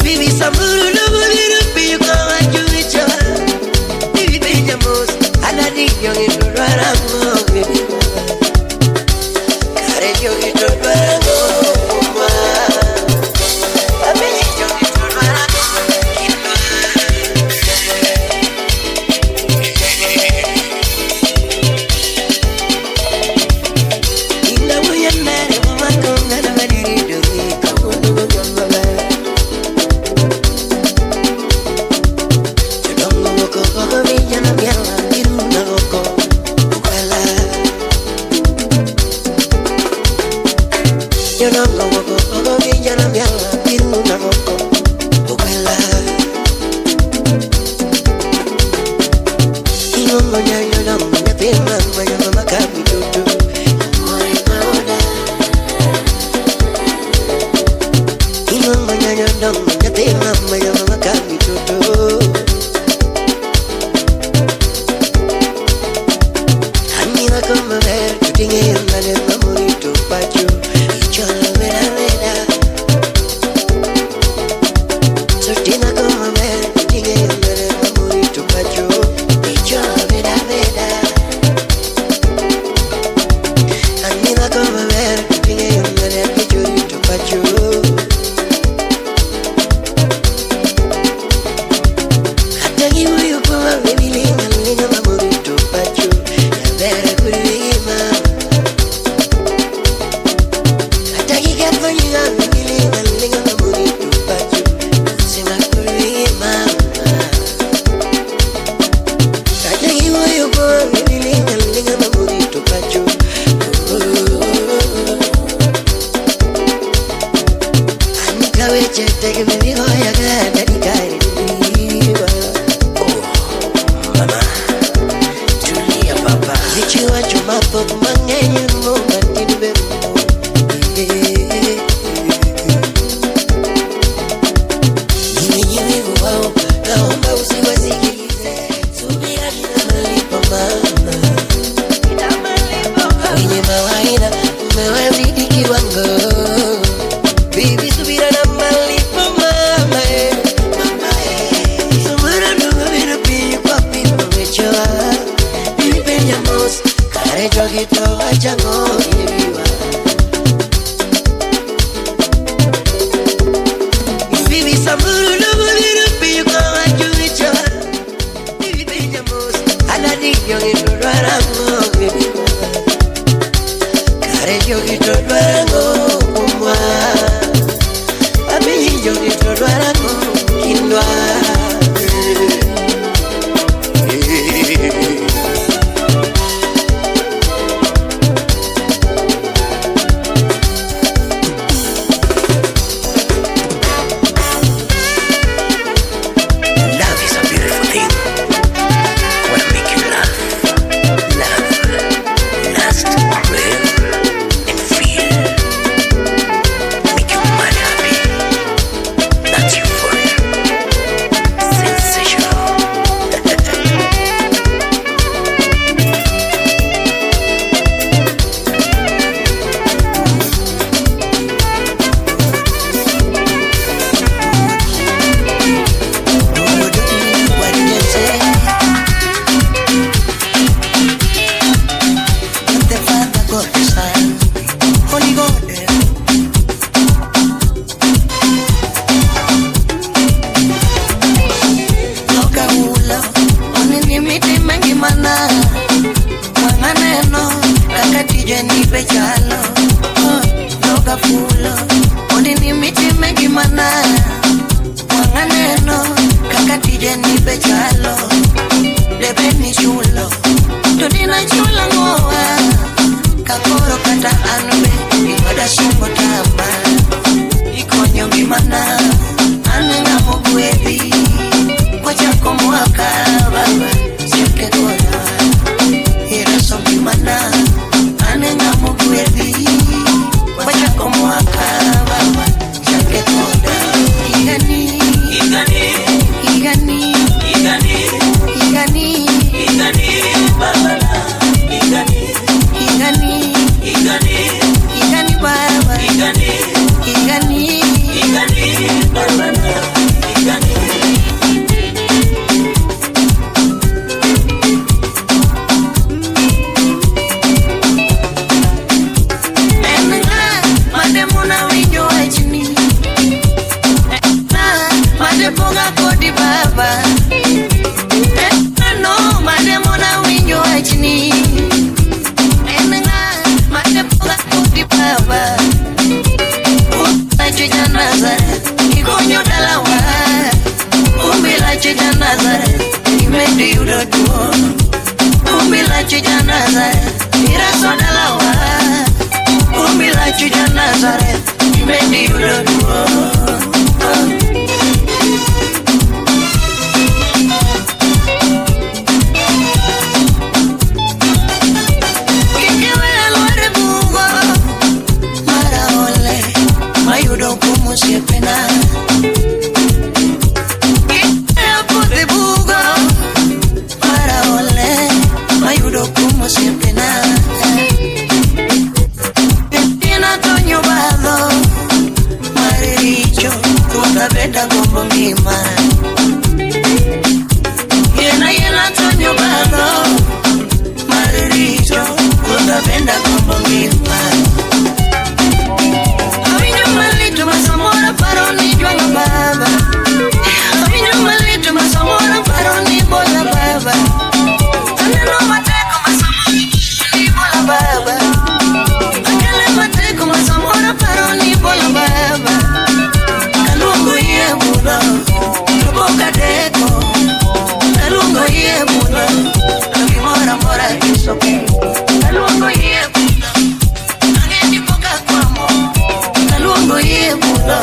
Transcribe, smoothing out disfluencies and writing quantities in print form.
Bibi Samuru no biro piyo kawacho wechewa. Bibi penja mos, anadi jogi to dwaro ang'o baby mama. Kare jogi to dwaro ang'o kuma. Apenji jogi to dwaro ang'o kindwa. Inda wuya nare mamako ng'ano manirito kawuono godhiambo. Jodongo moko gogo vijana miel giruna oko ukwela. Jodongo moko gogo vijana miel giruna oko ukwela. Ing'ongo nyayo dongo nyathi mama yo mama kamitutu. Amore maoda. Ing'ongo nyayo dongo nyathi mama yo mama kamitutu. Ang'ina kama ber to ting'eyo nade mamorito pacho. Icholo beda beda. Sotina kama ber to ting'eyo nade mamorito pacho. Icholo beda beda. Ang'ina kama ber to ting'eyo nade kichorito pacho. Kata giwuoyo kuoma baby ling' aling'a mamorito pacho. Jaber kurima. Kata giketho nyinga baby ling' aling'a mamorito pacho. Sema kurima. Kata giwuoyo kuoma baby ling' aling'a mamorito pacho. Anika weche tek baby goya kata dikare diwa. Oh mama, tulia papa. Weche wacho mathoth mang'eny mo matin be rumo. Ni wivu wao, naomba usiwasikilize. Subira ina malipo mama. Wenye mawaidha umewazidi kiwango. Baby subira na malipo mama eh. Mama eh. Subira ndogo biro piny kwa pimo wechewa. Bibi penja mos, kare jogi to wachang'o iriwa. Bibi Samuru ndogo biro piny kwa wacho wechewa. Bibi penja mos, anadi jogi to dwaro ang'o baby mama. Kare jogi to dwaro ang'o kumwa. Apenji jogi to dwaro ang'o kindwa. Love is a beautiful thing. Wanna make you laugh, love, last forever, and feel. Make you mad happy. That's euphoria. Sensational. No te falta confesar, Holy God. Loka hula, onini mengi mana. Wanganeno, kaka tije ni pechalo. Loka fulo, onini mengi mana. Wanganeno, kaka tije ni pechalo. Debe ni chulo, to dina chula ngoa. Kakoro kata anbe, igoda sungo tamba. Ikonyo ngimana, an ng'amo gwedhi. Kwachako mwaka baba, sieke goda. Ireso ngimana, an ng'amo gwedhi. Kwachako mwaka baba, sieke goda. Higani, Higani, higani, higani, higani, higani, baba na higani, higani. higani. Mondi yudo duong'. Kik iwe lwar e bugo mar aole mayudo kuom osiepena. Kik iwe podho e bugo mar aole mayudo kuom osiepena. Tina tonyo badho mar richo ruodha beda gombo ngima. Yena yena tonyo badho mar richo ruodha beda gombo ngima. Awinjo malit ma samoro paro ni jwang'o baba. Awinjo malit ma samoro paro ni bola baba. Aneno matek ma samoro ni bola baba. Akele matek ma samoro paro ni bola baba. Kaluongo yie mudho to pok adeko. Kaluongo yie mudho to gimoro amora is okay. Kaluongo yie mudho ang'e ni pok akwamo. Kaluongo yie mudho.